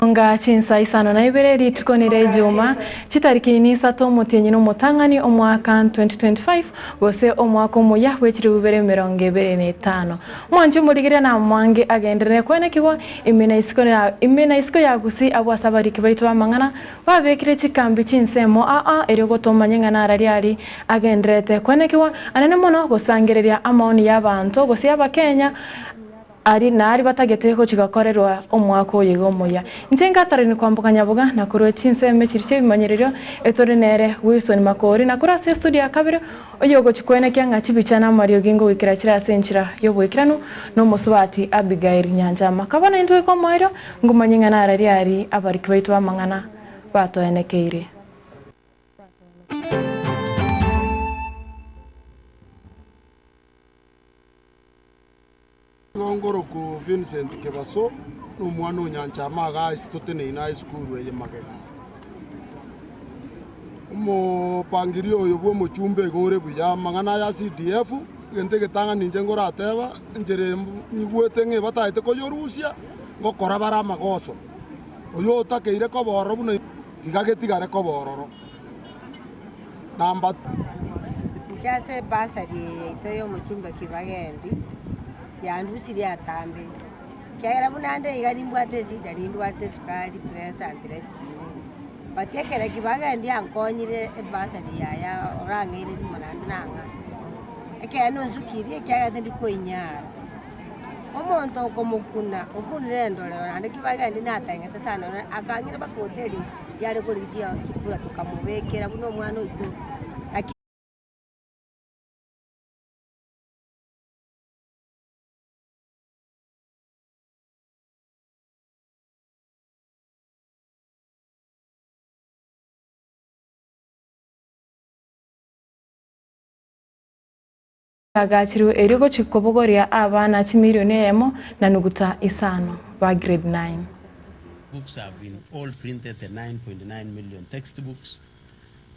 Onga chinsa isano na ibere rituko nire Ijuma, chitariki nisato omotienyi nomotang'ani omwaka 2025 gose omwaka omoyia bwe chilifu bibere emerongo ebere na etano. Omwanchi omorigereria na mwange agenderere kwenekigwa ime na isiko ime na isiko ya Gusii abwo ase abariki baito b'amang'ana babekire chikambi chinsemo aa erio gotomanye ng'a narari ari agendererete kwenekigwa anene mono gosangereria amaoni y'abanto gose y'Abakenya Aria naaria batagete gochia gokorerwa omwaka oyo iga omuya. Inche ngatarani kwamboka nyaboga na korwa chinsemo chiria chi'ebimanyererio etore nere Wilson Makori na korwa ase estudio ya kabere oyogochia koenekia ng'a chibicha na amariogi ngoikera chire ase enchera y'oboikeranu nomosubati Abigail Nyanchama. Kaba naintwe goika omoerio ngomanye ng'a nararia aria abariki baito b'amang'ana batoenekeire. Nigo ngorokwa Vincent Kebaso, na omwana o Nyanchama iga ase toteneine ase esukuru eye magega. Omopangirio oyo bwa omochumba iga ore buya, amang'ana aya CDF, egento egetang'ani inche nkorateba, enchera nyigwete ng'a ebataete koyorusia, ngokora bare amagoso. Oyo otakeire koba ororo buna tiga getigare koba ororo. Number. Inche ase ebasari eye yaito y'omochumba Kibagendi, yandusirie atambe, ekiagera buna nde iga nimbwate eshida nindwarete esukari, pressure, arthritis nini. But ekero Kibagendi ankonyire ebasari yaye orang'eire rimo naende nang'aa, ekeene onsukirie ekiagera tindi koinyara. Omonto okomokuna, okunire endorero naende Kibagendi natengete sana akang'ira mpaka hoteli. Yare korigia chikura tokamobekera buna omwana oito. Lakini. Agachirwe erio gochia kobogoria abana chimilioni eyemo na nuguta isano ba grade nine. Books have been all printed, the 9.9 million textbooks,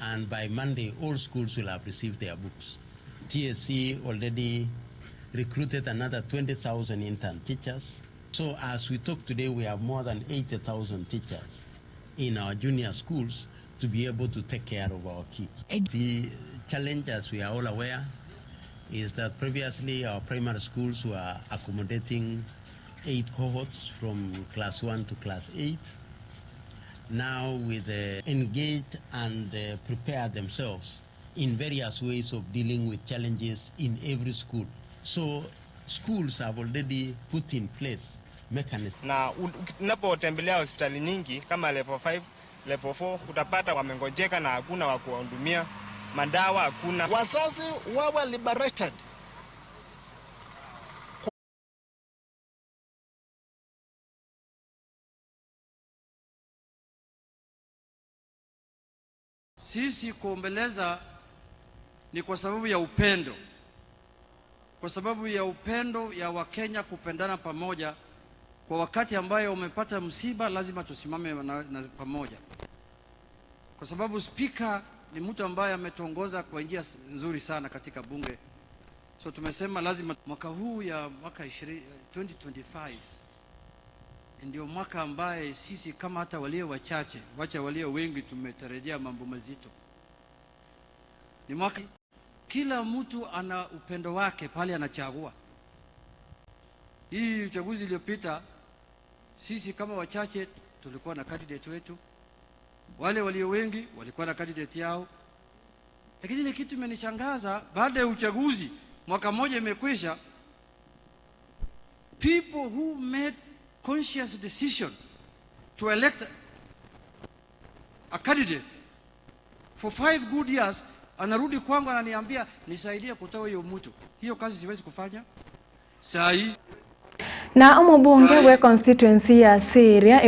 and by Monday all schools will have received their books. TSC already recruited another 20,000 intern teachers. So as we talk today, we have more than 80,000 teachers in our junior schools to be able to take care of our kids. The challenge, as we are all aware, is that previously our primary schools were accommodating eight cohorts from class 1 to class 8. Now with uh, engaged and uh, prepare themselves in various ways of dealing with challenges in every school. So schools have already put in place mechanisms. Na unapotembelea hospitali nyingi kama level 5, level 4 utapata wamengonjeka na hakuna wa kuwahudumia, madawa hakuna. Wazazi wawe liberated. Sisi kuombeleza ni kwa sababu ya upendo, kwa sababu ya upendo ya Wakenya kupendana pamoja. Kwa wakati ambayo umepata msiba, lazima tusimame na, na pamoja, kwa sababu spika ni mtu ambaye ametuongoza kwa njia nzuri sana katika bunge. So tumesema lazima mwaka huu ya mwaka 20, 2025 ndio mwaka ambaye sisi kama hata walio wachache, wacha walio wengi, tumetarajia mambo mazito. Ni mwaka kila mtu ana upendo wake pale anachagua. Hii uchaguzi iliyopita sisi kama wachache tulikuwa na candidate wetu, wale walio wengi walikuwa na candidate yao, lakini ile kitu imenishangaza baada ya uchaguzi mwaka mmoja imekwisha, people who made conscious decision to elect a candidate for five good years, anarudi kwangu ananiambia nisaidie kutoa hiyo mtu. Hiyo kazi siwezi kufanya saa hii. Na omobunge bwe constituency ya Syria.